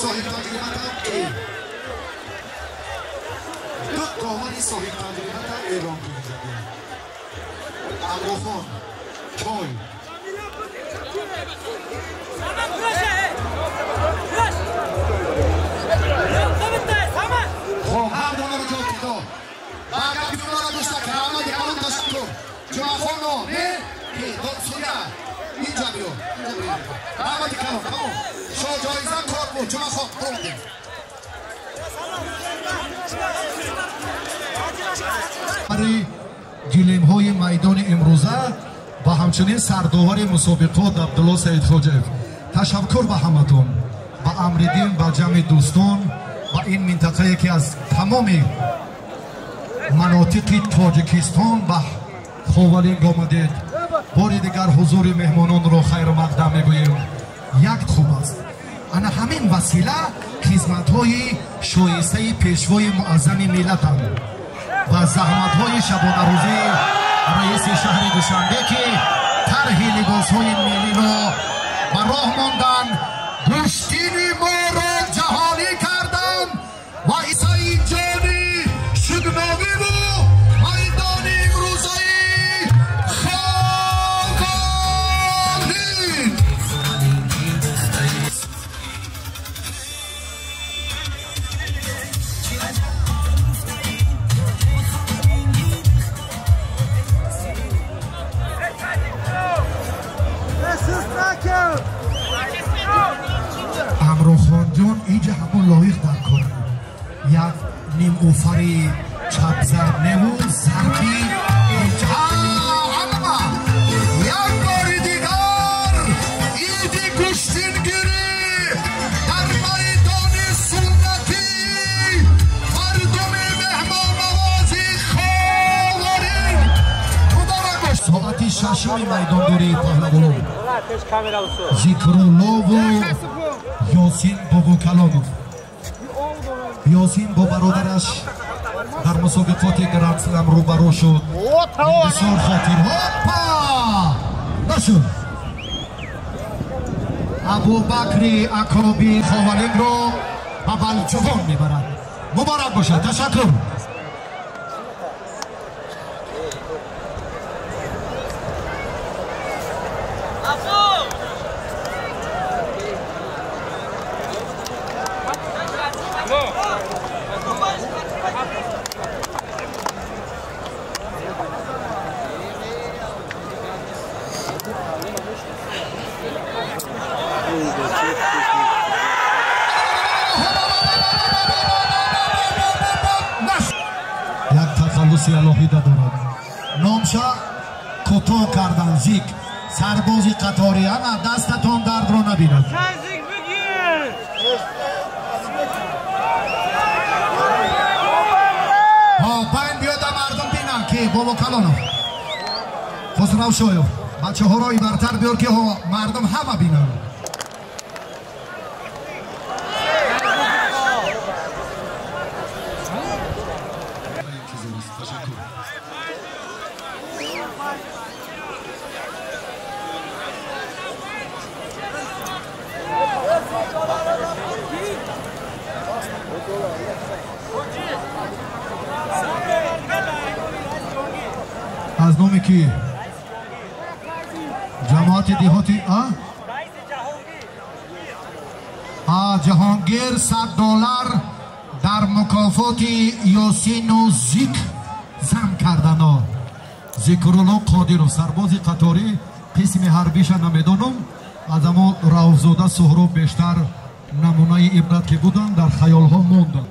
соҳиб таҷрибатам ду довари соҳиб таҷрибатам эълон кунед. Амрохон чой. Хоб ҳар донара ҷо кидо. Ба гапи мара гӯшта карамати калон ташаккур. Ҷумъахоно не ки додсуя инҷа биё. Инҷа биё. Раҳмати калон тамом. Шо ҷоиза кор буд. Ҷумъахон бурдем. Гилемҳои майдони имрӯза ва ҳамчунин сардовари мусобиқот Абдулло Саидхоҷаев. Ташаккур ба ҳаматон, ба Амриддин, ба ҷамъи дӯстон, ба ин минтақае ки аз тамоми манотиқи Тоҷикистон ба Ховалинг омадед. Бори дигар ҳузури меҳмононро хайру мақдам мегӯем. Як хуб аст. Ана ҳамин васила хизматҳои шоистаи пешвои муаззами миллатам ва заҳматҳои шабонарӯзии раиси шаҳри Душанбе ки тарҳи либосҳои миллиро ба роҳ монданд, гӯштини моро ҷаҳонӣ карданд ва Исаиҷони Шудновиву майдони имрӯзаи Ховалинг. Амрохонҷон инҷа ҳамон лоиқ дар кор як ним уфари чапзарневу зарби як бори дигар иди гӯштингирӣ дар майдони суннатӣ мардуми меҳмоннавози Ховалинг муборак бош. Соати шашуми майдондории паҳлавонон Зикруллову Ёсин Бобокалонов. Ёсин бо бародараш дар мусобиқоти Гранд-слам рӯбарӯ шуд. Бисёр хотир. Ҳоппа! Нашуд. Абубакри Акоби Ховалингро ба Балҷувон мебарад. Муборак бошад. Ташаккур. Як тахаллуси алоҳида дорад. Номша кӯтоҳ кардан зик. Сарбози қаторӣ ана дастатон дардро набинад. Пайн биёда мардум бинанд ки Бобокалонов, Хусравшоев бачаҳоро ибартар биёр ки мардум ҳама бинанд. Аз номи ки ҷамоати деҳоти Ҷаҳонгир $100 дар мукофоти Ёсину Зик зам кардано. Зикрулло Қодиров сарбози қаторӣ қисми ҳарбиша намедонам, аз амо Рауфзода Суҳроб бештар намунаи ибрат ки буданд дар хаёлҳо монданд.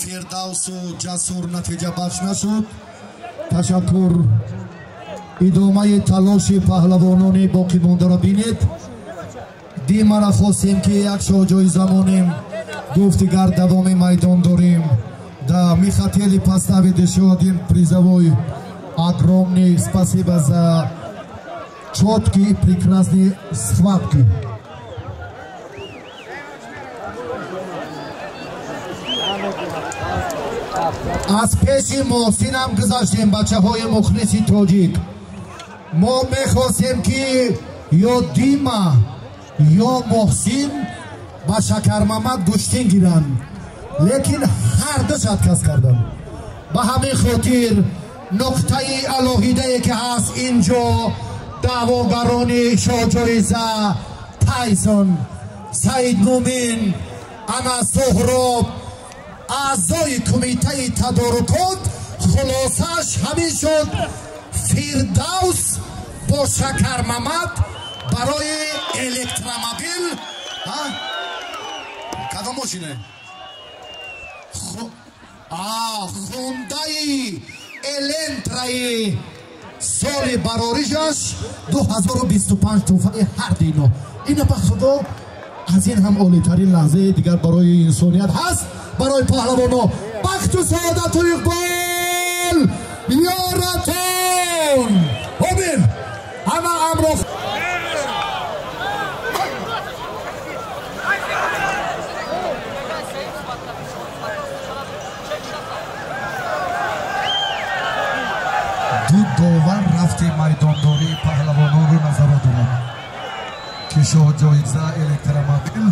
Фирдавсу Ҷасур натиҷабахш нашуд. Ташаккур. Идомаи талоши паҳлавонони боқимондаро бинед. Димара хостем, ки як шоҳҷоиза монем, гуфт, дигар давоми майдон дорем. Да, мы хотели поставить еще один призовой. Огромный спасибо за четкие и прекрасные схватки. Аз пеши Муҳсинам гузаштем, бачаҳои мухлиси тоҷик. Мо мехостем, ки ё Дима, ё Муҳсин ба Шакармамад гӯштин гиранд, лекин ҳардуш отказ карданд. Ба ҳамин хотир нуқтаи алоҳидае, ки ҳаст инҷо, даъвогарони шоҳҷоиза Тайсон, Саидмумин, ана Суҳроб, аъзои кумитаи тадорукот, хулосааш ҳамин шуд: Фирдавс бо Шакармамад барои электромобил. Кадом мошине? Хондаи Элентраи соли бароришаш 2025, тӯҳфаи ҳар дино. Ина, ба худо, аз ин ҳам олитарин лаҳзаи дигар барои инсоният ҳаст? Барои паҳлавоно бахту саодату иқбол ёратон, омин. Ҳама амро. Ду довар рафти майдондории паҳлавононро назарот доранд, ки шоҳҷоиза электромобил,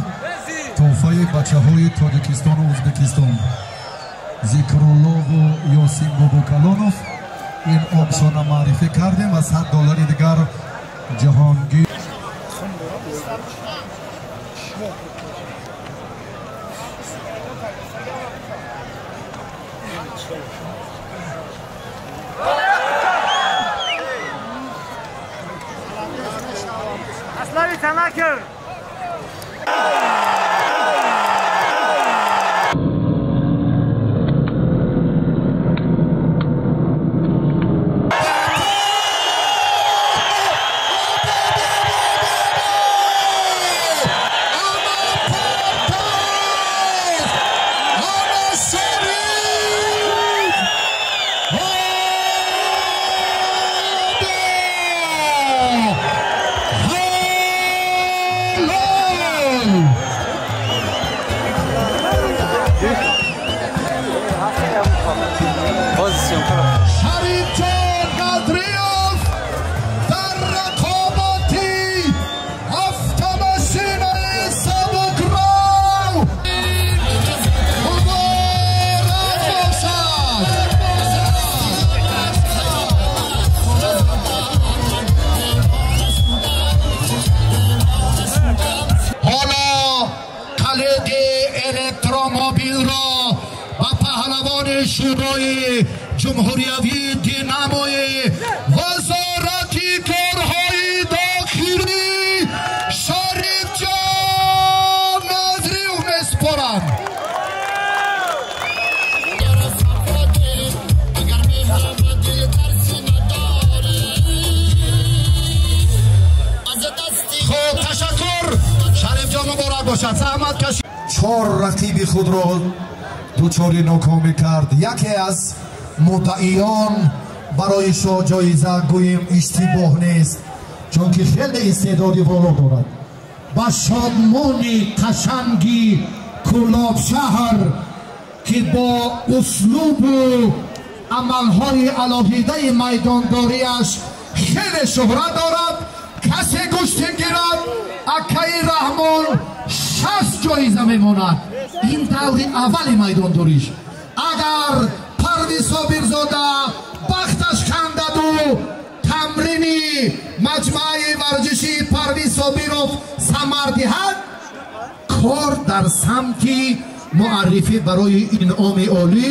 тӯҳфаи бачаҳои Тоҷикистону Ӯзбекистон, Зикруллову Ёсин Бобокалонов, ин обшона маърифӣ кардем ва 100 доллари дигар Ҷаҳонгир. Аслави Танакер! Ана Шариф! Ҳода! Ҳалол! Шарифҷон Қадриёв дар рақобати автомошинаи сабукрав, муборак бошад! Ҳоло калиди электромобилро ба паҳлавони Шӯрои Ҷумҳуриявии Динамои Вазорати корҳои дохилӣ Шарифҷон Назриев месупоранд. Агар меҳрба дил дар сина дорӣ, аз дасти Хуб, ташаккур, Шарифҷон, муборак бошад, заҳмат кашид, чор рақиби худро дучори нокомӣ кард. Яке аз муддаиён барои шоҳҷоиза гӯем, иштибоҳ нест, чунки хеле истеъдоди воло дорад. Ба шодмони қашанги Кӯлобшаҳр, ки бо услубу амалҳои алоҳидаи майдондориаш хеле шӯҳрат дорад, касе гӯштин гирад, акаи Раҳмон 60 ҷоиза мемонад. Ин даври аввали майдондориш. Агар Парви Собирзода бахташ кандаду тамрини маҷмӯаи варзишии Парвиз Собиров самар диҳад, кор дар самти муаррифӣ барои инъоми олӣ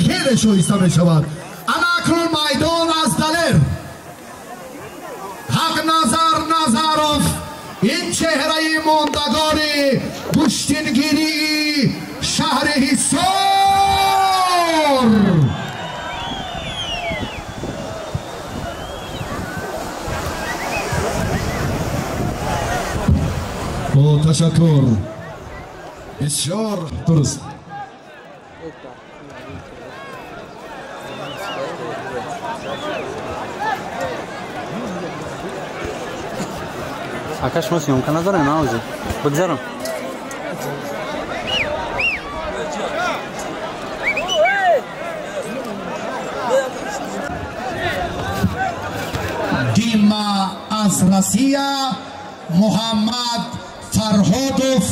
хеле шоиста мешавад. Ана акнун майдон аз Далер Ҳақназар Назаров, ин чеҳраи мондагори гӯштингирии шаҳри Ҳисор. О, ташаккур. Бисёр дуруст. Ака, шумо съёмка надорем, а ҳозир? Бигзарам. Дима аз Россия, Муҳаммад Фарҳодов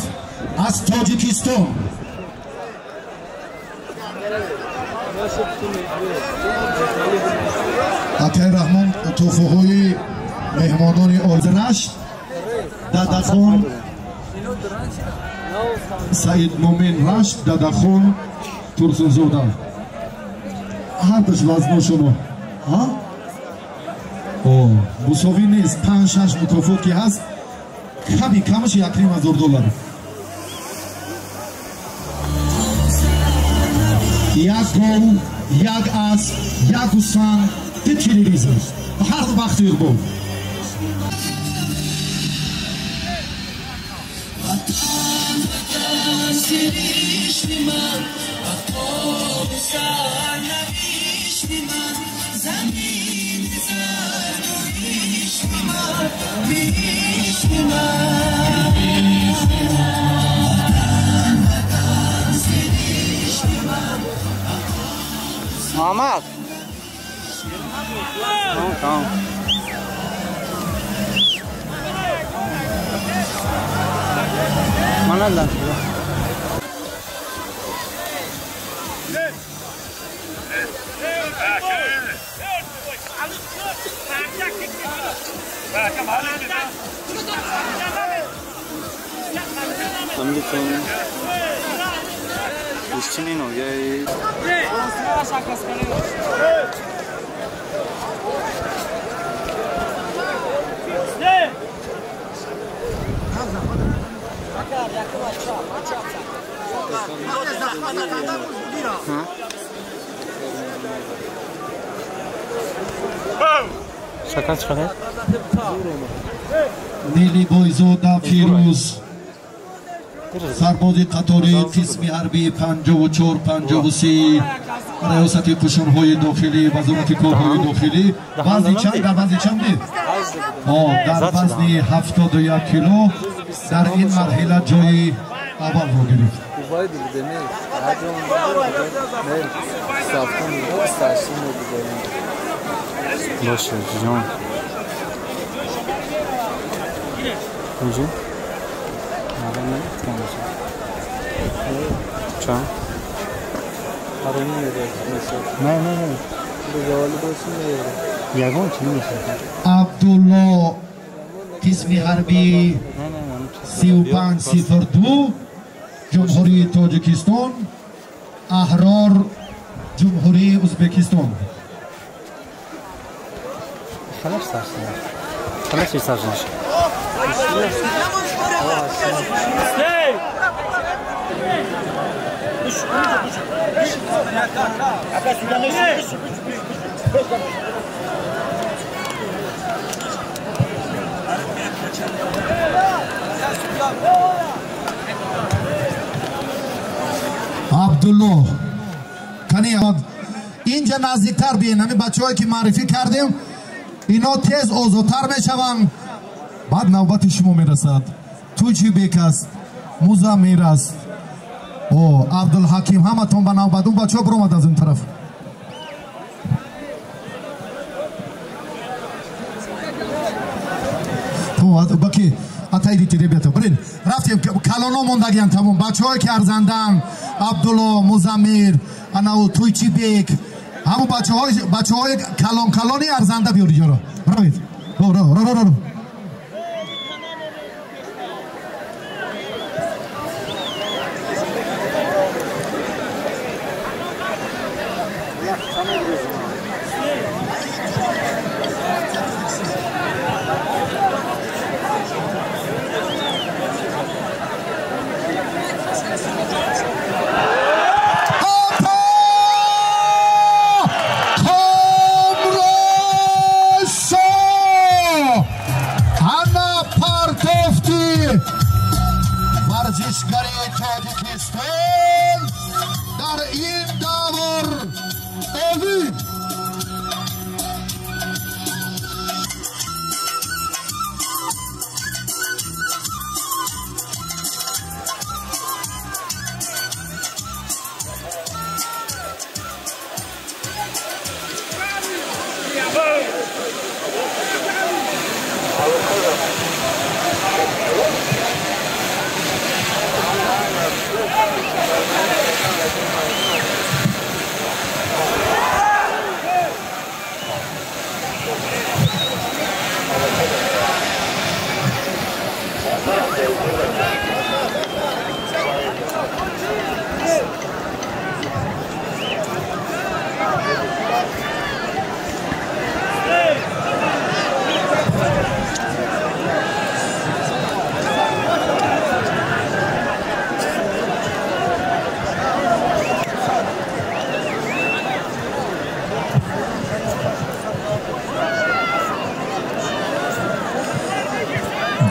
аз Тоҷикистон. Акай Раҳмон, тӯҳфаҳои меҳмонони Рашт, Дадахон, Саид Мумин Рашт, Дадахон Турсунзода. Ҳардаш вазношоно. Мусовӣ нест, 5-6 мукофот ки ҳаст, ками камаш 1,5 ҳазор доллар. Як гов, як асп, як гӯсфанд, ду телевизор. Ҳар вақту иқбол. Сиришти ман, сарнавишти ман, замини зардуишти ман, биҳишти ман. Ватан, сиришти ман. Муҳаммад, тамом. Манадам. Амлитон ишчини ноҳияи. Шакал чӣ қадар? Нилибойзода Фирӯз, сарбози қатори қисми ҳарбии 5453 Раёсати қушунҳои дохилӣ, Вазорати корҳои дохилӣ. Вазни чанд? Дар вазни чанд буд? Дар вазни 71 кило дар ин марҳила ҷои аввалро гирифт. Боша, ҷон. Инҷо? Чанд? Не, не, не. Ягон чи намешавад. Абдулло, қисми ҳарбии 3502, Ҷумҳурии Тоҷикистон, Аҳрор, Ҷумҳурии Ӯзбекистон. Халаш сарсина. Халаш сарсина. Абдулло, кани, инҷа наздиктар биен. Ҳамин бачаҳое ки маърифӣ кардем, ино тез озодтар мешаванд, баъд навбати шумо мерасад. Туйчибек аст, Музамир аст, о Абдулҳаким, ҳаматон ба навбат. Он бачаҳо биромад аз он тараф. Баки, отойдите, ребята. Блин, рафтем, калоно мондагиян, тамом. Бачаҳое ки арзандаанд, Абдулло, Музамир, анау Туйчибек, ҳамон бачаҳои калон, калони арзанда биёр иҷоро. Равед. Ро, ро, ро, ро, ро. Опа! Комрон Шоҳ!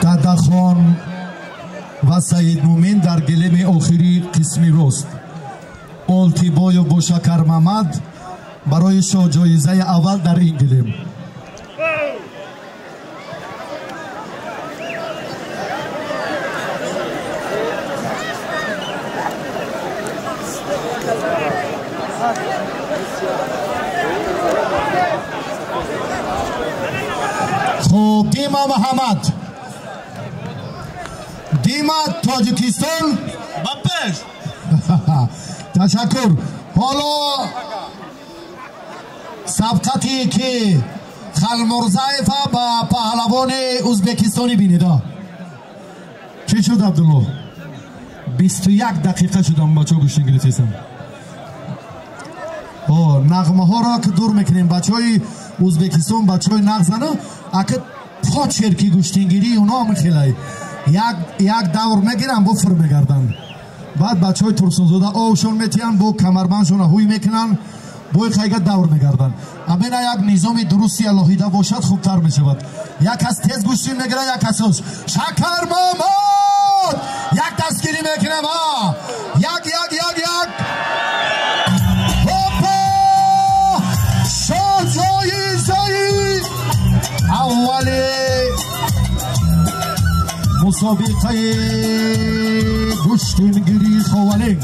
Дадахон ва Саид Мумин дар гилеми охири қисми рост. Олтибоев бо Шакармамад барои шоҳҷоизаи аввал дар ин гилем. Хуб, Дима Муҳаммад. Дима Тоҷикистон ба пеш. Ташаккур. Ҳоло сабқате ки Халмурзаева ба паҳлавони ӯзбекистонӣ бинед. Чӣ шуд, Абдулло? 21 дақиқа шудам бачаҳо гӯштин гирифтесам. Нағмаҳоро ки дур мекунем, бачаҳои Ӯзбекистон бачаҳои нағзана, ака почерки гӯштингирии онҳо ҳам хелай. Як давр мегиранд, бо фур мегарданд. Баъд бачаҳои Турсунзода овшон метиҳанд, бо камарбандшона ҳуй мекунанд, бо хайга давр мегарданд. Амена як низоми дурусти алоҳида бошад, хубтар мешавад. Як кас тез гӯштин мегирад, як кас ош. Шакармамад! Як дастгирӣ мекунам, а! Як, як, як, як! Ҳопа! Шоҳҷоизаи аввали мусобиқаи гӯштингирии Ховалинг.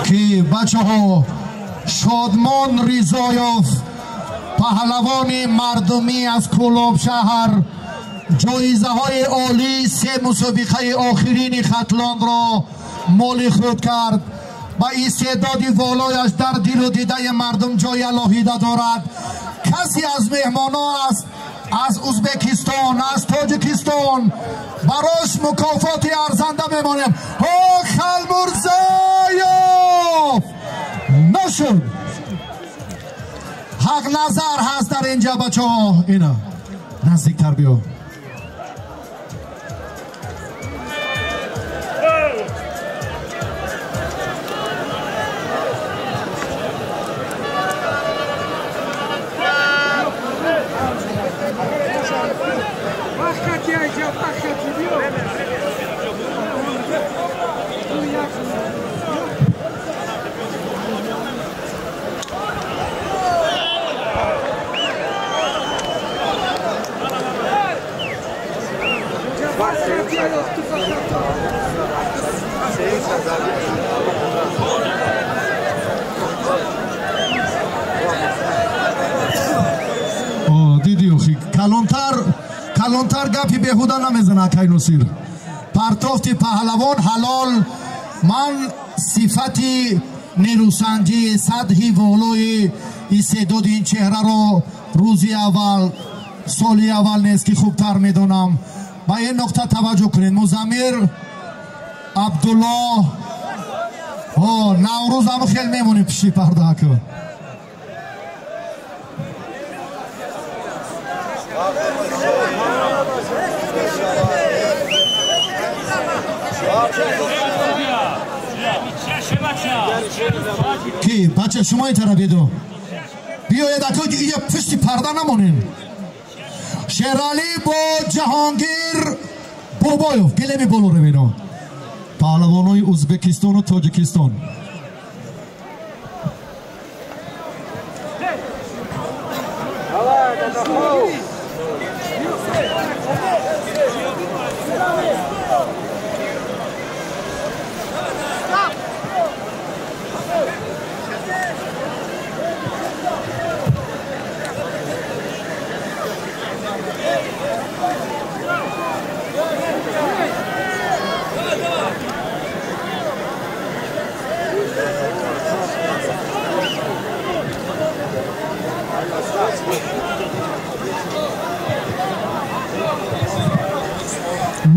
Ки бачаҳо Шодмон Ризоёв, паҳлавони мардумӣ аз Кӯлоб шаҳр, ҷоизаҳои олии се мусобиқаи охирини Хатлонро моли худ кард. Ба истеъдоди волояш дар дилу дидаи мардум ҷои алоҳида дорад. Касе аз меҳмонҳо аст аз Ӯзбекистон, аз Тоҷикистон, барош мукофоти арзанда мемонем. Ҳо, Халмурзаев нашуд. Ҳақназар ҳаст дар инҷа бачаҳо. Ина наздиктар биё. Диди охи калонтар калонтар гапи беҳуда намезана акай Носир. Партофти паҳлавон ҳалол. Ман сифати нерӯсанҷӣ, сатҳи волои истеъдоди ин чеҳраро рӯзи аввал, соли аввал нест ки хубтар медонам. Ба ин нуқта таваҷҷӯҳ кунед. Музаммир Абдулло, Наврӯз ҳам хел мемонем пишти парда ака. Ки бача шумо ин тараф еду. Биёед аку ия пушти парда намонем. Шералӣ бо Ҷаҳонгир Бобоев гилеми боло ревино. Паҳлавонои Ӯзбекистону Тоҷикистон.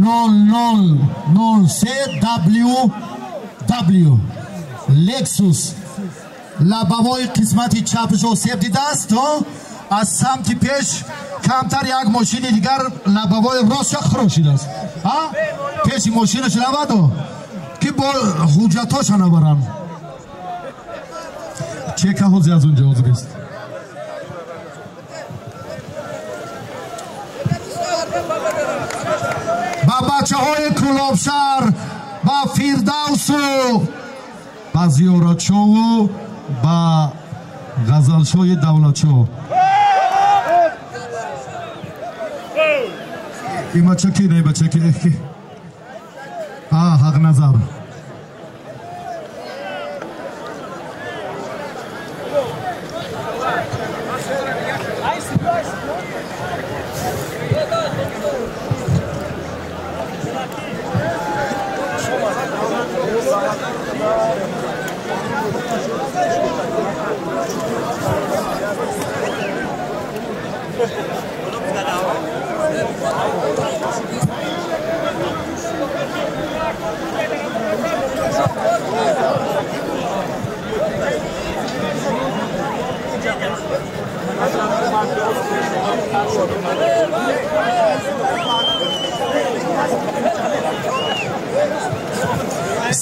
Нол 00 CWW Lexus лабавои қисмати чапш осеб дидааст, аз самти пеш камтар як мошини дигар лабавои ростша хӯрошидааст. Пеши мошинаш раваду ки бо ҳуҷҷатоша набаранд. Чека ҳози аз унҷо озбест. Ба бачаҳои Кӯлобшаҳр, ба Фирдавсу, ба Зиёратшову, ба Ғазалшоҳи Давлатшоҳ. Ин бача ки? Не, бача ки? Ҳақназар.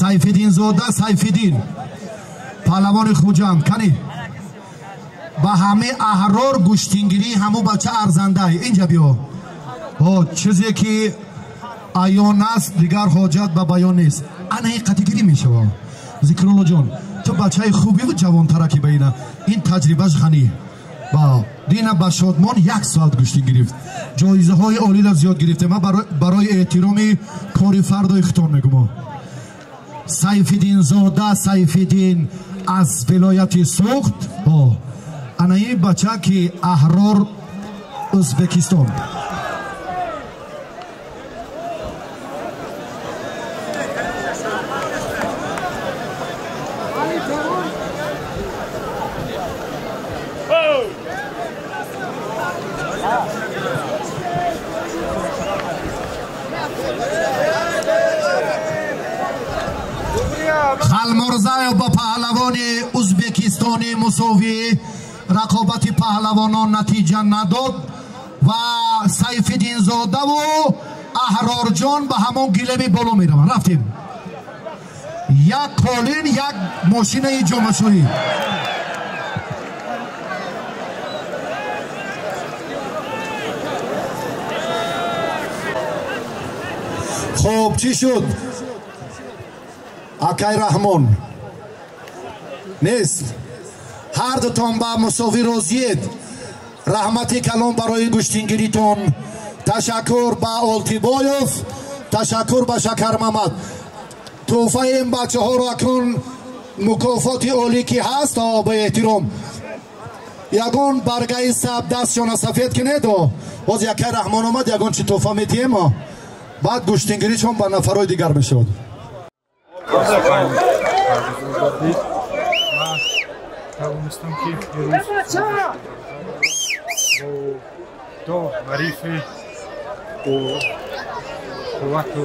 Сайфиддинзода Сайфиддин, паҳлавони Хуҷанд. Кани ба ҳамаи аҳрор гӯштингирии ҳамун бача арзандай. Инҷа биё. Чизе ки аён аст, дигар ҳоҷат ба баён нест. Ана ин қатигирӣ мешава. Зикрулло ҷон, ту бачаи хубиву ҷавонтараки ба ина. Ин таҷрибаш ғанӣ. Ба дина ба Шодмон як соат гӯштин гирифт. Ҷоизаҳои олиро зиёд гирифтем. Ман барои эҳтироми кори фардои хитон мегумам. Сайфиддинзода Сайфиддин аз вилояти Суғд. Ана ин бача ки аҳрор Ӯзбекистон. Халмурзаев бо паҳлавони Ӯзбекистони мусовӣ рақобати паҳлавонон натиҷа надод ва Сайфиддинзодаву Аҳрорҷон ба ҳамон гилеми боло мераванд. Рафтем. Як қолин, як мошинаи ҷомашӯӣ. Хуб, чӣ шуд? Акай Раҳмон нест. Ҳар дутон ба мусовӣ розиед. Раҳмати калон барои гӯштингиритон. Ташаккур ба Олтибоев, ташаккур ба Шакармамад. Тӯҳфаи ин бачаҳоро акнун мукофоти олӣ ки ҳаст, ба эҳтиром ягон баргаи саб дастшона сафед кунед. Боз якай Раҳмон омад, ягон чи тӯҳфа метиҳем, баъд гӯштингиришон ба нафарҳои дигар мешавад. Тавонистам ки имрӯз бо ду ҳарифи бо қуввату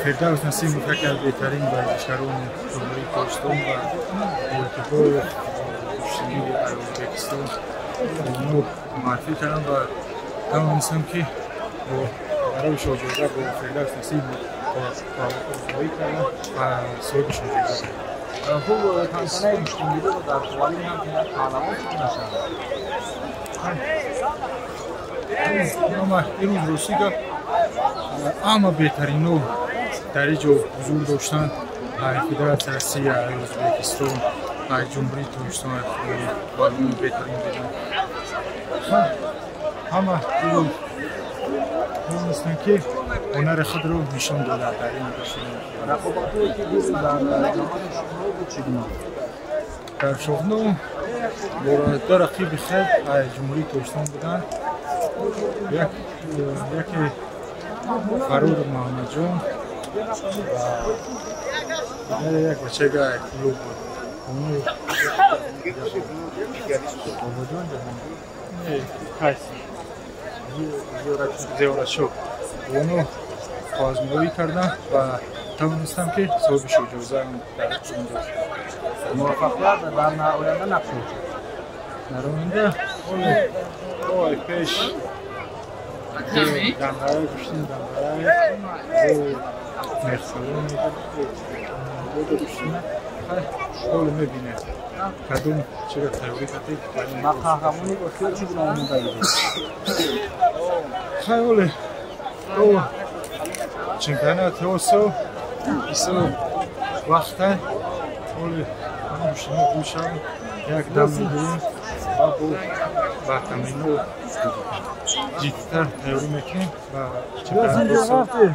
Фирдавс Насимов, яке аз беҳтарин варзишгарони Ҷумҳурии Тоҷикистон ва Олтибоев гӯштингири Ӯзбекистон онҳо муаррифӣ кардам ва тавонистам ки бо барои шоҳҷоиза бо Фирдавс Насимов озмоӣ кардам ва соҳиби шоҷоиза шудам. Хуб, тантанаи гӯштингириро дар қуввалин ҳамчун як паҳлавон чӣ гуна шавад? Имрӯз ростӣ гап, ҳама беҳтарино дар ин ҷо ҳузур доштанд: Федератсияи Россия, Ӯзбекистон, Ҷумҳурии Тоҷикистон беҳтарин буданд. Ҳама тавонистанд, ки ҳунари худро нишон доданд дар ин гӯштингирӣ. Рақобатҳое, ки дирӯз дар ҷамоати Шоҳно буд, чӣ гуна? Дар Шоҳно бо ду рақиби хел аз Ҷумҳурии Тоҷикистон буданд. Яке Фарур Муҳаммадҷон ва дигаре як бачага клуб буд. Бобоҷон Ҷаҳонгир? Не, кайси Зиёратшоҳ. Оно озмоӣ кардам ва тавонистам, ки соҳиби шоҳҷоиза дар онҷо шудам. Муваффақият дар оянда нақша? Дар оянда ҳоло ой пеш Данғара гӯштин, Данғара бо мехсалон гӯштина. Ҳоло мебинем, кадом чиро тайёрӣ кардем. Ба қаҳрамони Осиё чӣ гуна омодагӣ дид? Хай, ҳоле то чемпионати Осиё бисёр вақта. Ҳоле гӯштино гӯшам, як дам мегирем ва бо ба тамрино ҷиддитар тайёрӣ мекунем ва чемпионати Осиё.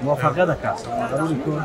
Муваффақият, ака, зарури кор.